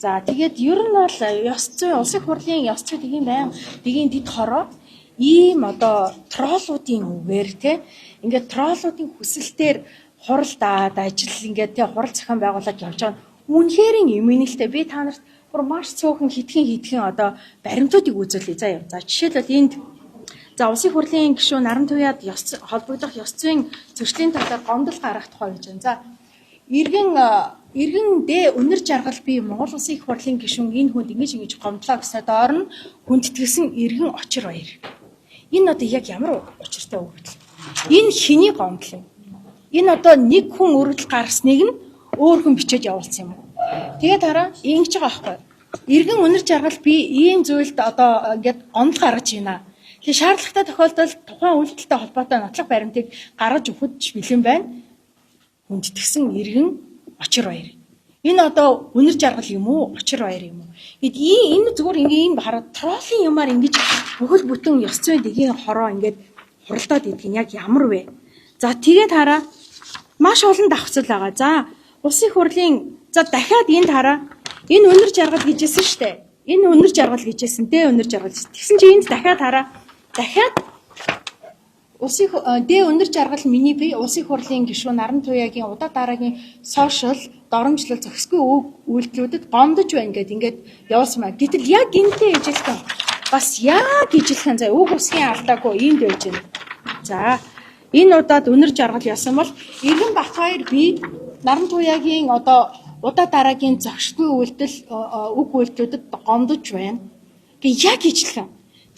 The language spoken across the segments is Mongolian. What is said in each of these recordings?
За, тэгээд ер нь бол ёс зүй, улсын хурлын ёс зүй дэгийн байн дэгийн дэд хороо ийм одоо троллуудын үгээр, те, ингээд троллуудын хүсэлтээр хуралдаад ажил ингээд, те, хурал зохион байгуулад явж байгаа нь үнэхээр эмгэнэлтэй. Би та нарт бүр маш цөөхөн хитгэн хитгэн одоо баримтуудыг үзүүлье заяа. За, жишээлбэл, энд, за, улсын хурлын гишүүн Наран Туяад ёс холбогдох ёс зүйн зөрчлийн талаар гомдол гаргах тухай гэж байна. За, иргэн Д Үнэр Жаргал би Монгол Улсын их хурлын гишүүн энэ хүнд ингэж ингэж гомдлоо гэснээр доор нь хүндэтгэлсэн иргэн Очир Баяр. Энэ одоо яг ямар учиртай өгөгдөл? Энэ хэний гомдол юм? Энэ одоо нэг хүн өргөдөл гаргасныг нь өөр хүн бичээд явуулсан юм уу? Тэгээд хараа, ингэж байгаа байхгүй. Иргэн Үнэр Жаргал би ийм зүйлд одоо ингээд гомдол гаргаж байна. Тэгээ шаардлагатай тохиолдолд тухайн үйлдэлтэй холбоотой нотлох баримтыг гаргаж өгөхөд ч бэлэн байна. Хүндэтгсэн иргэн Очир Баяр. Энэ одоо Үнэр Жаргал юм уу? Очир Баяр юм уу? Гэт энэ зүгээр ингээ ийм хараа, троллын юмар ингэж бүхэл бүтэн ёс зүйн дэгийн хороо ингээд хуралдаад идэх нь яг ямар вэ? За, тэгээд хараа, маш олон давхцал байгаа. За, улсын хурлын, за, дахиад энд хараа, энэ Үнэр Жаргал гэжсэн штэ. Энэ Үнэр Жаргал гэжсэн, Д Үнэр Жаргал. Тэгсэн чи энд дахиад хараа, дахиад улсын Д Үнэр Жаргал миний бие улсын хурлын гишүүн Наран Туяагийн удаа дараагийн сошиал доромжлол зохисгүй үйлдэлүүдэд гомдож байна гэд ингээд явуулсан байна. Гэтэл яг энтэй ижилхэн, бас яг ижилхэн, заа, үг үсгийн алдаагүй энд байж байна. За, энэ удаад Үнэр Жаргал ясан бол иргэн Батхаяр би Наран Туяагийн одоо удаа дараагийн зохисгүй үйлдэл үг үйлдэлүүдэд гомдож байна. Гэ яг ижилхэн.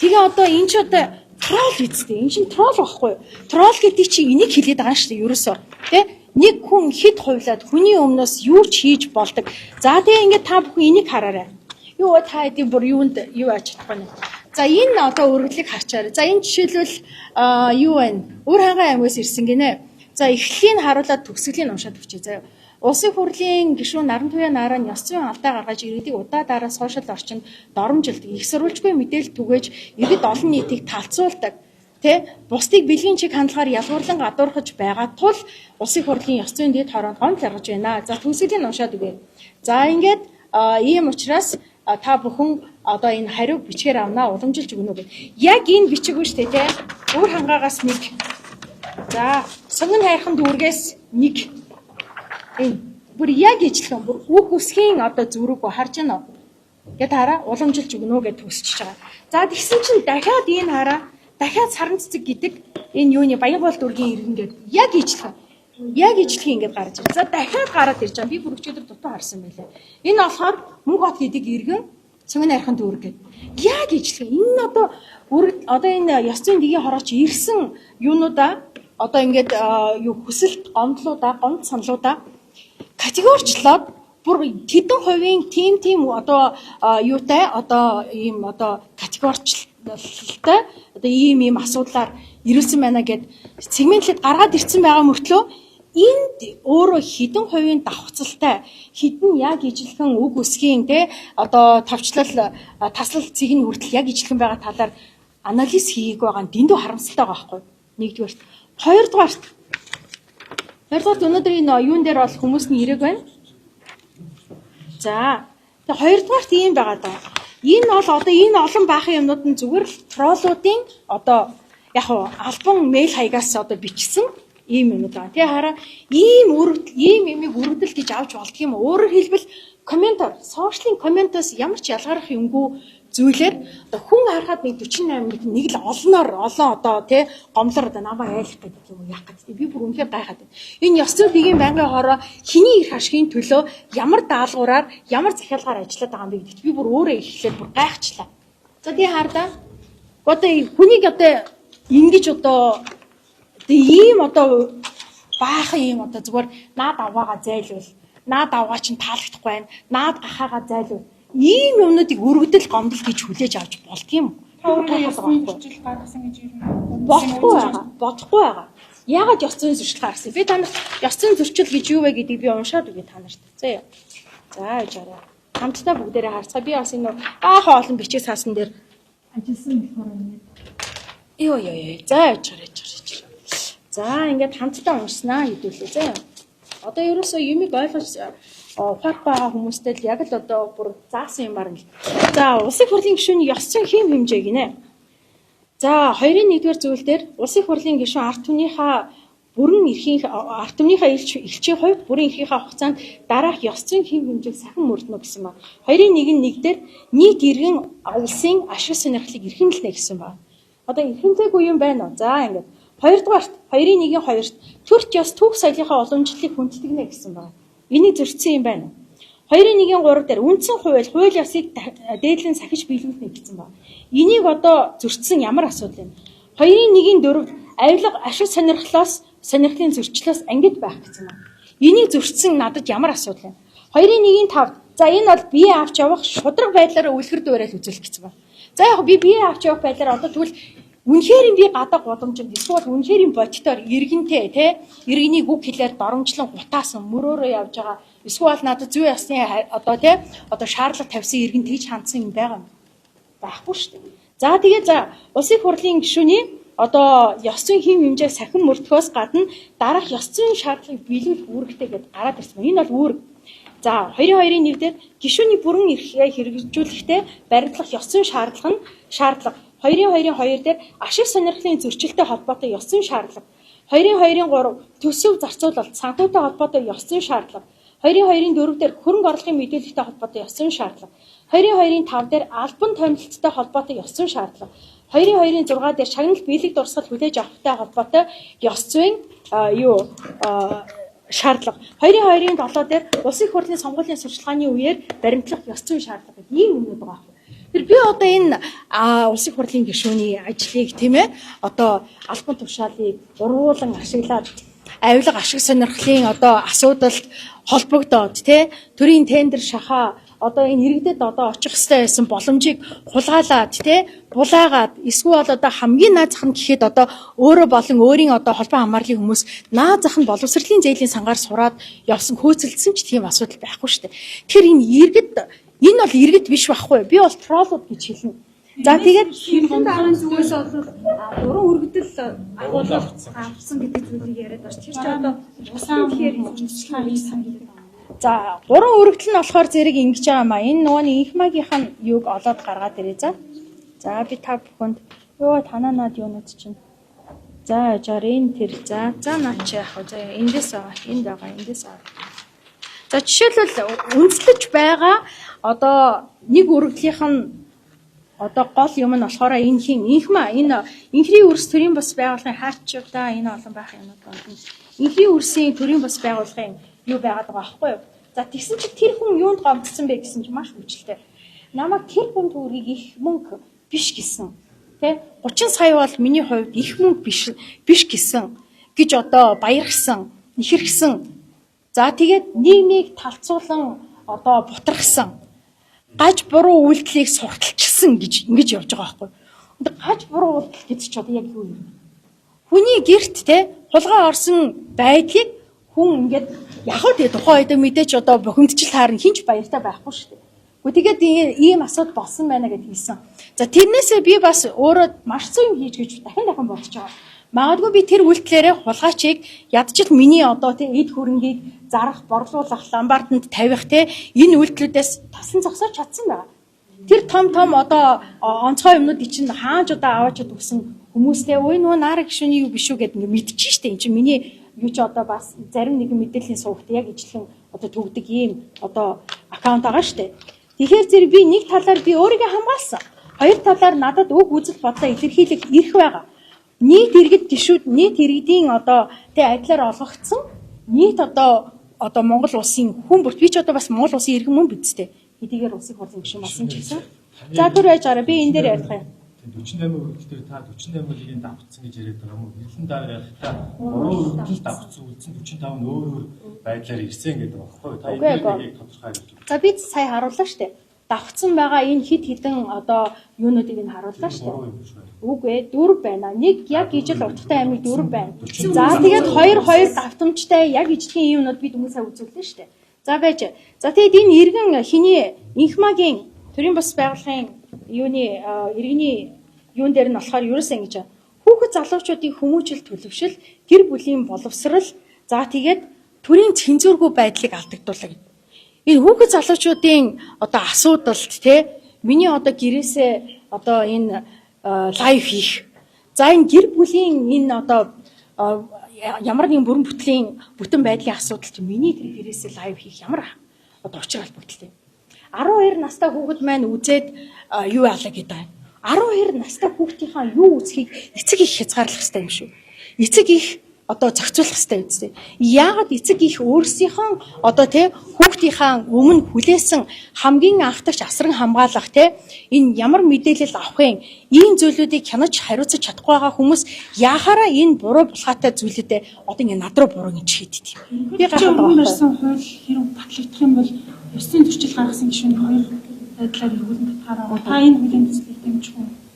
Тэгээ одоо энэ ч одоо тролл үсттэй. Энэ чинь тролл байхгүй юу? Тролл гэдэг чинь энийг хэлээд байгаа шүү дээ ерөөсөө. Тэ? Нэг хүн хэд хувлаад хүний өмнөөс юу ч хийж болдог. За, тэгээ ингээд та бүхэн энийг хараарай. Юу та хэдийн бүр юунд юу ач чадахгүй нэ. За, энэ одоо өргөдлийг харчаарай. За, энэ жишээлбэл юу вэ? Өвөр хангай аймгаас ирсэн гинэ. За, эхлэгийг харуулад төгсгөлийн уншаад өгчээ заяа. Улсын хурлын гишүүн Наран Туяа Нараа нь ёс зүйн алдаа гаргаж иргэдийг удаа дараа сошиал орчинд доромжилдог, их сурвалжгүй мэдээлэл түгээж иргэд олон нийтийг талцуулдаг. Тэ, бусдыг бэлгийн чиг хандлагаар ялгуурлан гадуурхаж байгаа тул улсын хурлын ёс зүйн дэд хороонд гомдол гаргаж байна. За, төгсгөлийн уншаад өгье. За, ингээд ийм учраас та бүхэн одоо энэ хариуг бичгээр авнаа, уламжилж өгнө гэд. Яг энэ бичиг үү штэ, тэ. Өвөр хангаагаас нэг. За, Сонгон хайрхан дүүргээс нэг. Энэ бүр яг ижилхэн, бүр үг үсгийн одоо зүрэг харж байна уу? Гэт хараа, уламжилж өгнө гэж төсөж байгаа. За, тэгсэн чинь дахиад энэ хараа, дахиад Саран цэцэг гэдэг энэ юуны Баянгол дүүргийн иргэн гээд яг ижилхэн. Яг ижилхэн ингээд гарч ирж. За, дахиад гараад ирж байгаа. Би бүр өчигдөр дутуу харсан байлаа. Энэ болохоор Мөнх хот гэдэг иргэн Сонгон хайрхан дүүрэг гээд яг ижилхэн. Энэ нь одоо одоо энэ ёс зүйн дэгийн хорооч ирсэн юунуудаа одоо ингээд юу хүсэлт гомдлуудаа, гомд саналуудаа категоричлоод бүр тэдэн хувийн тим тим одоо юутай одоо ийм одоо категоричлалтай одоо ийм ийм асуудлаар ирүүлсэн байна гэд сегментлээд гаргаад ирсэн байгаа мөртлөө энд өөрөө хэдэн хувийн давхцалтай, хэдэн яг ижилхэн үг үсгийн, те, одоо товчлол таслал цэг нь хүртэл яг ижилхэн байгаа талаар анализ хийгээг байгаа нь дэндүү харамсалтай байгаа байхгүй, нэгдүгээрт. Хоёрдугаарт өнөөдөр энэ юун дээр бол хүмүүс нь ирээг байна. За, тэгээ хоёрдугаарт ийм байгаа даа. Энэ бол одоо энэ олон баахан юмнууд нь зүгээр л троллуудын одоо яг хуу албан мэйл хаягаас одоо бичсэн ийм юмнууд байгаа. Тэгээ хараа, ийм өргөдөл, ийм юмыг өргөдөл гэж авч болдго юм. Өөрөөр хэлбэл, комментоор, сошиалын комментоос ямар ч ялгарх юмгүй зүйлээр одоо хүн харахад нэг 48 нэг л олноор олон одоо, тий, гомлоор одоо намайг айлах гэдэг юм уу, яах гэдэг. Би бүр үнэхээр гайхаад байна. Энэ ёс зүйн дэгийн байнгын хороо хэний эрх ашигын төлөө ямар даалгавраар, ямар захиалгаар ажиллаад байгаа юм бэ гэдэгт би бүр өөрөө эхлээд бүр гайхчлаа. За, тий, хардаа. Одоо хүнийг одоо ингэж одоо ийм одоо баахан ийм одоо зүгээр наад аваагаа зайлвал, наад авгаа чинь таалагдахгүй байна. Наад гахаагаа зайлвал, ийм юмнуудыг өргөдөл гомдол гэж хүлээж авч болдго юм. Та өөрөө ёс зүйн зөрчил гаргасан гэж ер нь бодохгүй байгаа. Бодохгүй байгаа. Яагаад ёс зүйн зөрчил гаргасан? Би та нарт ёс зүйн зөрчил гэж юу вэ гэдгийг би уншаад өгье та нарт. За. За, яж арай. Хамтдаа бүгдээрээ харцгаа. Би бас энэ баахан олон бичиг цаасан дээр ажилласан болохоор ингээд ёо ёо ёо. За, яж арай, яж арай. За, ингээд хамтдаа уншснаа хэдүүлээ. За. Одоо ерөөсөө юмыг ойлгож ухаарах байгаа хүмүүстэй л яг л одоо бүр заасан юмар нь. За, улсын хурлын гишүүний ёс зүйн хэм хэмжээ гинэ. За, 2-1-р зүйл дээр улсын хурлын гишүүн ард түмнийхээ бүрэн эрхийн ард түмнийхээ элчийн хувьд бүрэн эрхийнхээ хугацаанд дараах ёс зүйн хэм хэмжээг сахин мөрдөнө гэсэн ба. 2-1-1 дээр нийт иргэн улсын ашиг сонирхлыг эрхэмлэнэ гэсэн ба. Одоо эрхэмлээгүй юм байна уу? За, ингээд хоёрдугаарт 2-1-2-т төрт ёс түүх соёлынхаа уламжлалыг хүндэтгэнэ гэсэн ба. Энийг зөрчсөн юм байна уу? 2-1-3 дээр үндсэн хууль ёсыг дээдлэн сахиж биелүүлнэ гэсэн ба. Энийг одоо зөрчсөн ямар асуудал юм? 2-1-4 авилга ашиг сонирхлоос сонирхлын зөрчлөөс ангид байх гэсэн ба. Энийг зөрчсөн надад ямар асуудал юм? 2-1-5 за энэ бол бие авч явах шударга байдлаараа үлгэр дуурайл үзүүлэх гэсэн ба. За яг би бие авч явах байдлаараа одоо тэгвэл үнэхээр би гадаа гудамжинд эсвэл үнэхээр бодитоор иргэнтэй те иргэнийг үг хэлээр доромжлон гутаасан мөрөөрөө явж байгаа эсвэл надад зүй ёсны одоо те одоо шаардлага тавьсан иргэн тэгж хандсан юм байгаа юм байхгүй шүү дээ. За тэгээ за улсын хурлын гишүүний одоо ёс зүйн хэм хэмжээг сахин мөрдөхөөс гадна дараах ёс зүйн шаардлагыг биелүүлэх үүрэгтэй гэдээ гараад ирсэн. Энэ бол үүрэг. За 2-2-1 дээр гишүүний бүрэн эрхээ хэрэгжүүлэхдээ баримтлах ёс зүйн шаардлага нь шаардлага. 2-2-2 дээр ашиг сонирхлын зөрчилтэй холбоотой ёс зүйн шаардлага. 2-2-3 төсөв зарцуулалт санхүүтэй холбоотой ёс зүйн шаардлага. 2-2-4 дээр хөрөнгө оруулалтын мэдээлэлтэй холбоотой ёс зүйн шаардлага. 2-2-5 дээр албан томилолттой холбоотой ёс зүйн шаардлага. 2-2-6 дээр шагнал биелэг дурсгал хүлээж авахтай холбоотой ёс зүйн шаардлага. 2-2-7 дээр улсын их хурлын сонгуулийн сурчлагын үеэр баримтлах ёс зүйн шаардлага гэх ийм юмнууд байгаа. Тэр би одоо энэ улсын их хурлын гишүүний ажлыг тийм ээ одоо албан тушаалыг ургуулan ашиглаад авилга ашиг сонирхлын одоо асуудалд холбогдоод тий төрийн тендер шахаа одоо энэ иргэдэд одоо очих ёстой байсан боломжийг хулгайлаад тий булаагаад эсвэл одоо хамгийн наад зах нь гэхэд одоо өөрөө болон өөрийн одоо холбоо хамаарлын хүмүүс наад зах нь боловсролын зээлийн сангаар сураад явсан хөөцөлдсөн ч тийм асуудал байхгүй шүү дээ. Тэгэхээр энэ иргэд энэ бол иргэд биш байхгүй. Би бол троллууд гэж хэлнэ. За тэгээд Хэрхэн дараан зүгээс бол гурван өргөдөл агуулгад авсан гэдэг зүйлийг яриад байна. Тэр чинь одоо усан гэхээр туслахаа гэж санагдаад байна. За гурван өргөдөл нь болохоор зэрэг ингэж байгаа юм а. Энэ нөгөө нэг инхмагийнх нь юуг олоод гаргаад ирээ за. За би та бүхэнд ёо танаа над юунууд чинь. За яжаар энэ тэр за за наа чи яах вэ? За эндээс байгаа. Энд байгаа. Эндээс байгаа. За жишээлбэл үндэслэж байгаа одоо нэг өргөдлийнх нь одоо гол юм нь болохоор энэ хин инхма энэ инхрийн үрс төрийн бас байгууллагын хаачвда энэ олон байх юмнууд байна. Инхрийн үрсийн төрийн бас байгууллагын юу байгаад байгаа байхгүй юу? За тэгсэн чинь тэр хүн юунд гомдсон бэ гэсэн чинь маш хүчлээ. Намайг тэр хүн төгрөгийг их мөнгө биш гэсэн. Тэ 30 сая бол миний хувьд их мөнгө биш гэсэн гэж одоо баярхсан, нэхэрхсэн. За тэгээд нийгмийг талцуулан одоо бутархсан. Гаж буруу үйлдэлийг сурталчилсан гэж ингэж явж байгаа байхгүй. Гаж буруу үйлдэл гэж чи одоо яг юу юм? Хүний герт те хулгай орсон байдлыг хүн ингээд яг л тэгээ тухайн үед мэдээч одоо бухимдчил таарна хинч баяртай байхгүй шүү дээ. Гэхдээ тэгээд ийм асуудал болсон байна гэд хэлсэн. За тэрнээсээ би бас өөрөө маш зүйн юм хийж гэж дахин дахин бодож байгаа. Магадгүй би тэр үйлдэлээрээ хулгайчийг ядчил миний одоо тий эд хөрөнгийг зарах, борлуулах, ломбарданд тавих тий энэ үйлдэлүүдээс тосон зогсоож чадсан байгаа. Тэр том том одоо онцгой юмнуудыг чинь хаанч одоо аваачд өгсөн хүмүүстэй ой нөгөө нара гишүүний юу биш үү гэд ингээ мэдчихэн штэ. Энд чинь миний юу ч одоо бас зарим нэгэн мэдээллийн сувагт яг ижлэхэн одоо төгдөг ийм одоо аккаунт байгаа штэ. Тэгэхээр зэрэг би нэг талаар би өөрийгөө хамгаалсан. Хоёр талаар надад өг үзэл бодлоо илэрхийлэх эрх байгаа. Нийт иргэд гишүүд нийт иргэдийн одоо тэ адилаар олгогдсон нийт одоо Монгол улсын хүн бүрт би ч одоо бас Монгол улсын иргэн мөн бидтэй. Хэдийгээр улсын хурлын гишүүн болсон ч гэсэн. За түр байж гараа би энэ дээр ярих юм. 48 өргөдөл дээр та 48 бүлгийн давхцсан гэж яриад байгаа юм уу? Хэрлэн дараа ярихдаа 3 өргөдөл давхцсан үлдсэн 45 нь өөр өөр байдлаар ирсэн гэдэг байгаа байхгүй юу? Та энэ нэг тодорхой хэлж. За би сая харууллаа штэ. Давхцсан байгаа энэ хит хитэн одоо юунуудыг нь харууллаа штэ. Үгүй ээ, 4 байна. Нэг яг ижил утгатай амиг 4 байна. За тэгээд 2 2 давтамжтай яг ижлэгийн юмнууд бид өмнө сая үзүүллээ штэ. За байж. За тэгээд энэ иргэн хиний инхмагийн төрийн бас байгууллагын юуны иргэний юун дээр нь болохоор ерөөсөө ингэж хүүхэд залуучуудын хүмүүжил төлөвшил, гэр бүлийн боловсрал, за тэгээд төрийн цензургүй байдлыг алдагдуулах. Энэ хүүхэд залуучуудын одоо асуудалд те миний одоо гэрээсээ одоо энэ live хийх. За энэ гэр бүлийн энэ одоо ямар нэгэн бүрэн бүтлийн бүтэн байдлын асуудал чи миний тэр гэрээсээ live хийх ямар одоо учир холбогдолтой. 12 настай хүүхэд маань үзээд юу яалаа гэдэг юм. 12 настай хүүхдийнхаа юу үзхийг эцэг их хязгаарлах хэрэгтэй юм шүү. Эцэг их одоо зохицуулах хэрэгтэй үстэй. Яагаад эцэг их өөрсдийнхөө одоо тий хүүхдийнхаа өмнө хүлээсэн хамгийн анхдагч асран хамгаалах тий энэ ямар мэдээлэл авах юм, ийм зүйлүүдийг хянаж хариуцаж чадахгүй байгаа хүмүүс яхаараа энэ буруу булхаатай зүйлүүдэд одоо ингэ над руу буруу ингэж хийдэг юм. Би Чи гайхаад өргөн байгаа. барьсан хууль хэрэг батлагдах юм бол ёсны зөрчил гаргасан гишүүний хоёр байдлаар эргүүлэн татгаар байгаа. Та энэ хуулийн төслийг дэмжих үү?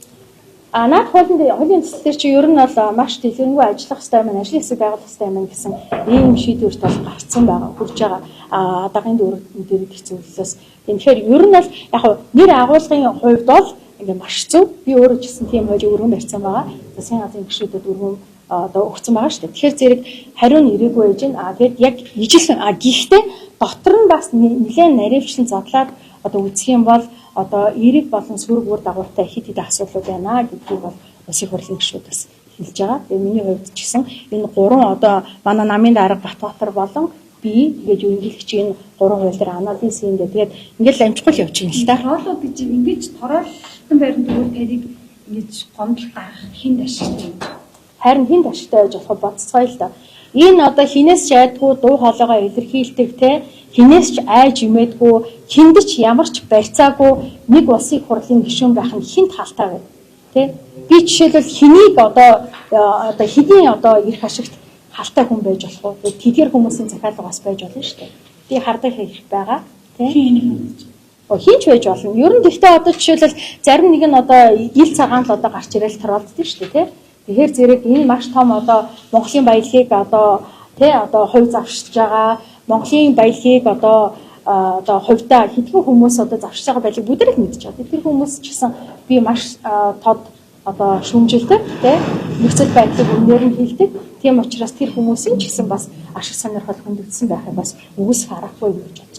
А наад хуулийн хуулийн төсөл дээр чи ер нь бол маш дэлгэрэнгүй ажиллах хэрэгтэй юм, ажлын хэсэг байгуулах хэрэгтэй юм гэсэн ийм шийдвэрт бол гарцсан байгаа, хүрж байгаа. А даргын дүүрэг дээр их зөвлөлөөс. Тэгэхээр ер нь бол яг хав нэр агуулгын хувьд бол ингээ маш зөв. Би өөрөө ч гэсэн тийм хуулийг өргөн барьсан байгаа. Засгийн газрын гишүүдэд өргөн одоо өгсөн байгаа шүү дээ. Тэгэхээр зэрэг хариу нь ирээгүй байж байна. А тэгэд яг ижил а гэхдээ дотор нь бас нэлээд наривчлан задлаад одоо үзэх юм бол одоо эерэг болон сөрөг үр дагавартай хэд хэдэн асуудлууд байна гэдгийг бол улсын хурлын гишүүд бас хэлж байгаа. Тэгээ миний хувьд ч гэсэн энэ гурван одоо манай намын дарга Батбаатар болон би тэгээд ерөнхийлөгч энэ гурван хууль дээр анализ хийндэ тэгээд ингээл амжихгүй л явж байна л та. Тороолууд гэж ингэж тороолтон байранд өөр таныг ингэж гомдол гаргах хүнд ашигтай юм. Харин хүнд ашигтай байж болох бодцгоё л да. Энэ одоо хинээс ч айдгүй дуу хоолойгоо илэрхийлдэг те хинээс ч айж имээдгүй хүнд ч ямар ч барьцаагүй нэг улсын их хурлын гишүүн байх нь хүнд хаалтай вэ? Тэ? Би жишээлбэл хэнийг одоо одоо хэдийн одоо эрх ашигт халтай хүн байж болох уу? Тэдгэр хүмүүсийн захиалга бас байж болно шүү дээ. Би хардаг хэрэг байгаа. Тэ? Хин энийг хандаж. Хинч байж болно. Ер нь гэхдээ одоо жишээлбэл зарим нэг нь одоо ил цагаан л одоо гарч ирэл тороолдсон шүү дээ, тий? Тэгэхээр зэрэг энэ маш том одоо Монголын баялагийг одоо тий одоо хувь завшиж байгаа, Монголын баялагийг одоо одоо хувьдаа хэдхэн хүмүүс одоо завшиж байгаа байдлыг бүгд л мэдж байгаа. Тэр хүмүүс ч гэсэн би маш тод одоо шүүмжилдэг тий нөхцөл байдлыг өмнөр нь хэлдэг. Тийм учраас тэр хүмүүсийн ч гэсэн бас ашиг сонирхол хөндөгдсөн байхыг бас үгүйсэх аргагүй юм гэж.